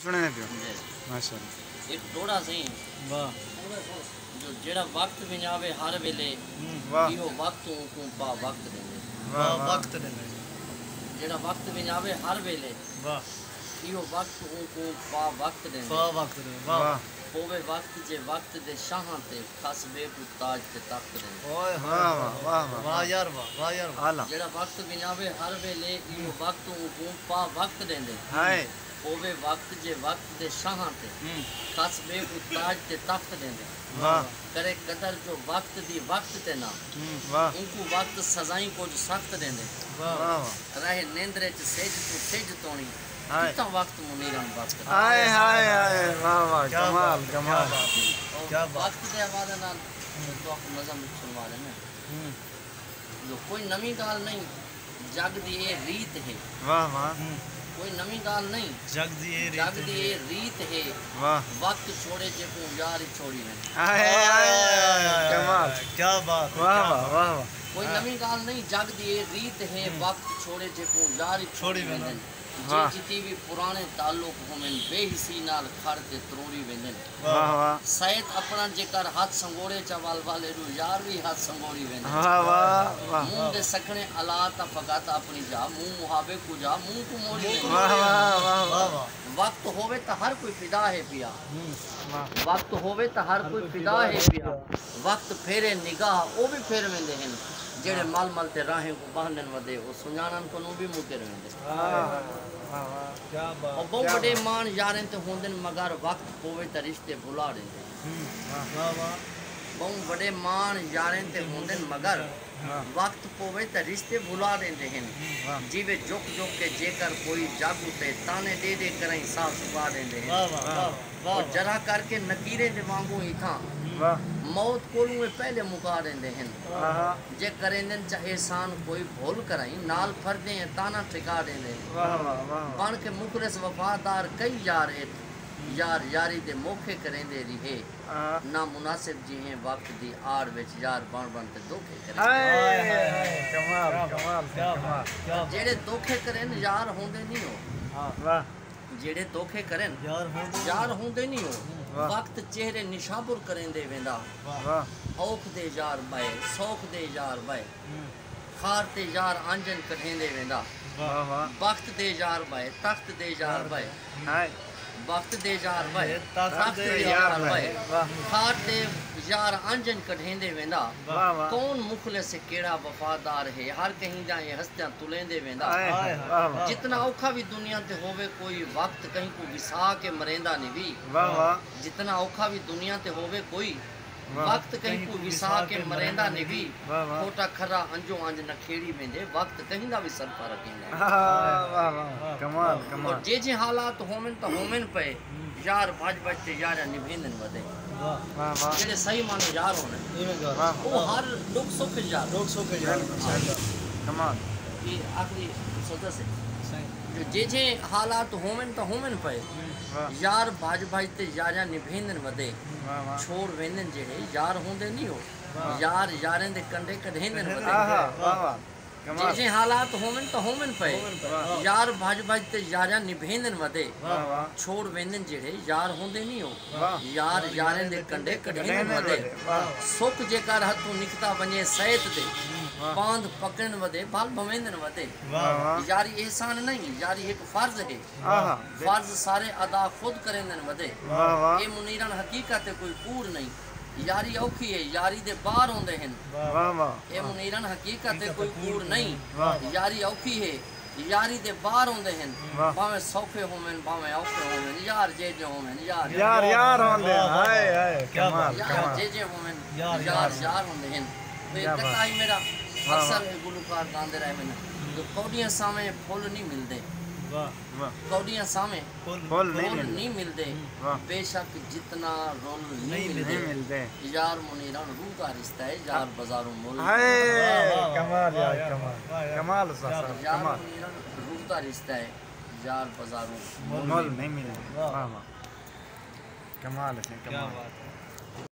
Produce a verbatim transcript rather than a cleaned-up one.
سݨیندے پیو؟ جی۔ ماشاءاللہ۔ ہک ٹوڑا سئیں۔ واہ۔ جو جیڑھا وقت ونڄاوے ہر ویلے، ہوں۔ واہ۔ ایہو وقت اونکوں پا وقت ݙیندے۔ واہ، واہ۔ وقت ݙیندے۔ جیڑھا وقت ونڄاوے ہر ویلے، واہ۔ ایہو وقت اونکوں پا وقت ݙیندے۔ پا وقت ݙیندے۔ واہ۔ واہ۔ پووے وقت جے وقت دے شاہاں تے، کھس ٻئے کوں تاج تے تخت ݙیندے۔ اوئے ہوئے۔ واہ، واہ، واہ، واہ۔ واہ یار واہ، واہ یار واہ۔ اعلیٰ۔ جیڑھا وقت ونڄاوے ہر ویلے، ایہو وقت اونکوں پا وقت ݙیندے۔ ہائے۔ پووے وقت جے وقت دے شاہاں تے، ہوں۔ کھس ٻئے کوں تاج تے تخت ݙیندے۔ واہ۔ کرے قدر جو وقت دی وقت تے نہ، ہوں۔ واہ۔ اونکوں وقت سزائیں کجھ سخت ݙیندے۔ واہ۔ واہ، واہ۔ رہے نیندر اچ سجھ توں سجھ توݨی، ہائے۔ کتھاں وقت منیرن وقت ݙیندے۔ ہائے، ہائے، ہائے، واہ، واہ، کیا کمال، بات ہے، کمال۔ کیا بات ہے، او کیا بات۔ وقت دے حوالے نال تہاکوں نظم سݨوا ݙیندے۔ ہوں۔ جو کوئی نویں ڳالھ نئیں، جڳ دی اے ریت ہے۔ واہ، واہ۔ ہوں۔ کوئی نویں ڳالھ نئیں، جڳ دی اے ریت جڳ دی ہے۔ اے ریت ہے۔ واہ۔ وقت چھوڑے جیکوں یار ہی چھوڑی ویندے۔ ہائے، ہائے، ہائے، ہائے، کمال۔ کیا بات ہے، واہ، کیا واہ، بات۔ واہ، واہ۔ کوئی ہاں۔ نویں ڳالھ نئیں، جڳ دی اے ریت ہے، ہوں۔ وقت چھوڑے جیکوں یار ہی چھوڑی چھوڑی ویندن۔ ویندن۔ جے واہ۔ جتی وی پراݨے تعلق ہوون، بے حسی نال کھڑ تے تروڑی ویندن۔ واہ، واہ۔ سید اپݨا جیکر ہتھ سنگوڑے چا ول ول، ایݙو یار وی ہتھ سنگوڑی ویندے۔ واہ، واہ، واہ۔ منہ دے سکھݨے الا تاں فقط اپݨی جا، منہ محابے کجا منہ کوں موڑی ویندے۔ واہ، واہ، واہ، واہ۔ واہ، واہ۔ وقت ہووے تاں ہر کوئی فدا ہے پیا۔ ہوں، واہ۔ وقت ہووے تاں ہر ہر کوئی کوئی فدا فدا ہے ہے پیا۔ پیا۔ وقت پھیرے نگاہ، او وی پھر ویندے ہن۔ جیڑھے واہ۔ مل مل تے راہیں کوں ٻہندن ودے، او سنڄاݨݨ کنوں وی مکر ویندے۔ واہ، واہ، واہ۔ کیا بات۔ او ٻہوں کیا وݙے بات۔ ماݨ یاریں تے ہوندن، مگر وقت پووے تاں رشتے بھلا ݙیندے۔ ہوں۔ واہ، واہ۔ ٻہوں وݙے ماݨ یاریں تے ہوندن، مگر واہ۔ وقت پووے تاں رشتے بھلا ݙیندے ہن۔ واہ۔ جیوے جھک جھک کے جیکر کوئی جڳ اتے، طعنے ݙے ݙے کرائیں ساہ سکا ݙیندے ہن۔ واہ، واہ، واہ، واہ، او واہ۔ جرح کر کے نکیریں دے وانگوں اتھاں، واہ۔ موت کولوں اے پہلے مکا ݙیندے ہن۔ واہ۔ جے کریندن چا احسان کوئی بھل کرائیں، نال پھردیں طعنا ٹھکا ݙیندے ہن۔ واہ، واہ، واہ، واہ۔ بݨ کے مخلص وفادار کئی یار ات، یار یاری دے موقعے کریندے ریہے۔ ہاں۔ نامناسب جیہیں وقت دی آڑ وچ یار بݨ بݨ تے دھوکے کریندے۔ ہائے، ہائے، ہائے، کمال، کیا بات، کمال، کیا بات، کمال۔ کیا بات۔ جیڑھے دھوکے کرن یار ہوندے نی او۔ ہاں۔ واہ۔ جیڑھے دھوکے کرن یار ہوندے یار نی۔ ہوندے نی او۔ واہ۔ وقت چہرے نشابر کریندے ویندا۔ واہ۔ واہ۔ اوکھ دے یار ٻئے، سوکھ دے یار ٻئے۔ ہوں۔ خار تے یار انجن کڈھیندے ویندا۔ واہ، واہ۔ بخت دے یار ٻئے، تخت دے یار ٻئے۔ ہائے۔ بخت دے یار ٻئے، تخت تخت دے دے یار یار ٻئے۔ ٻئے۔ واہ۔ خار تے یار انجن کڈھیندے ویندا۔ واہ، واہ۔ کون مخلص ہے، کیڑھا وفادار ہے، ہر کہیں دیاں اے ہستیاں تلیندے ویندا۔ ہائے، ہائے، واہ، واہ۔ جتنا اوکھا وی دنیا تے ہووے کوئی، وقت کہیں کوں وسا کے مریندا نی وی۔ واہ، واہ۔ جتنا اوکھا وی دنیا تے ہووے کوئی، واہ۔ وقت کہیں کوں وسا کے مریندا نی وی۔ واہ، واہ۔ کھوٹا کھرا انجو انج نکھیڑی ویندے، وقت کہیں دا وی سرفا رکھیندا۔ واہ، واہ، واہ۔ کمال، کمال۔ اور جے جے حالات ہوون تاں ہوون پئے، ہوں۔ یار بھڄ بھڄ تے یاریاں نبھیندن ودے۔ واہ۔ واہ، واہ۔ جیڑھے صحیح معنی یار ہوون، ایویں ڳالھ۔ واہ۔ او ہر ݙکھ سکھ یار۔ ݙکھ سکھ یار۔ بالکل، بالکل۔ کمال۔ اے آخری سودا سے۔ صحیح۔ جو جے جے حالات ہوون تاں ہوون پئے، ہوں۔ واہ۔ یار بھڄ بھڄ تے یاریاں نبھیندن ودے۔ واہ، واہ۔ چھوڑ ویندن جیڑھے یار ہوندے نی او۔ واہ۔ یار یاریں دے کنڈے کڈھیندن ودے۔ آہا، واہ، واہ۔ کمال۔ جے جے حالات ہوون تاں ہوون پئے۔ ہوون پئے۔ واہ۔ یار بھڄ بھڄ تے یاریاں نبھیندن ودے۔ واہ، واہ۔ چھوڑ ویندن جیڑھے یار ہوندے نی او۔ واہ۔ یار یاریں دے کنڈے کڈھیندن ودے۔ واہ۔ سک جیکر ہتھوں نکتا ونڄے سیت دے، واہ۔ پاندھ پکڑن ودے، بھل بھویندن ودے۔ واہ، واہ۔ یاری احسان نئیں، یاری ہک فرض ہے۔ آہا۔ فرض سارے ادا خود کریندن ودے۔ واہ، واہ۔ اے منیرن حقیقت ہے، کوئی کوڑ نئیں۔ یاری اوکھی ہے، یاری دے بار ہوندے ہن۔ واہ، واہ۔ اے منیرن حقیقت ہے، کوئی کوڑ نئیں۔ واہ۔ یاری اوکھی ہے، یاری دے بار ہوندے ہن۔ واہ۔ بھاویں سوکھے ہوون، بھاویں اوکھے ہوون، یار جے جے ہوون، یار یار، یار ہوندے ہن۔ واہ، واہ، ہائے، ہائے، کیا کمال، بات۔ یار کمال۔ جے جے ہوون، یار، یار، یار۔ یار ہوندے ہن۔ تے کیا بات۔ قطعہ ہی میرا، واہ، واہ۔ اکثر اے گلوکار گاندے رہے ہن، جو کوڈیاں سانویں پھل نی ملدے۔ واہ۔ واہ۔ کوڈیاں سانویں پھل نی پھل ملدے۔ نی ملدے۔ واہ۔ بے شک جتنا رول نی نی ملدے۔ ملدے۔ نی ملدے۔ یار منیرن روح دا رشتہ ہے، یار بازاروں مول۔ ہائے، واہ، واہ، واہ، کمال یار، واہ یار، کمال۔ واہ یار۔ کمال استاد کیا صاحب، بات۔ یار کمال۔ منیرن روح دا رشتہ ہے، یار بازاروں مول مول نی نی ملدے۔ ملدے۔ واہ۔ واہ، واہ۔ کمال ہے، کیا کمال۔ بات۔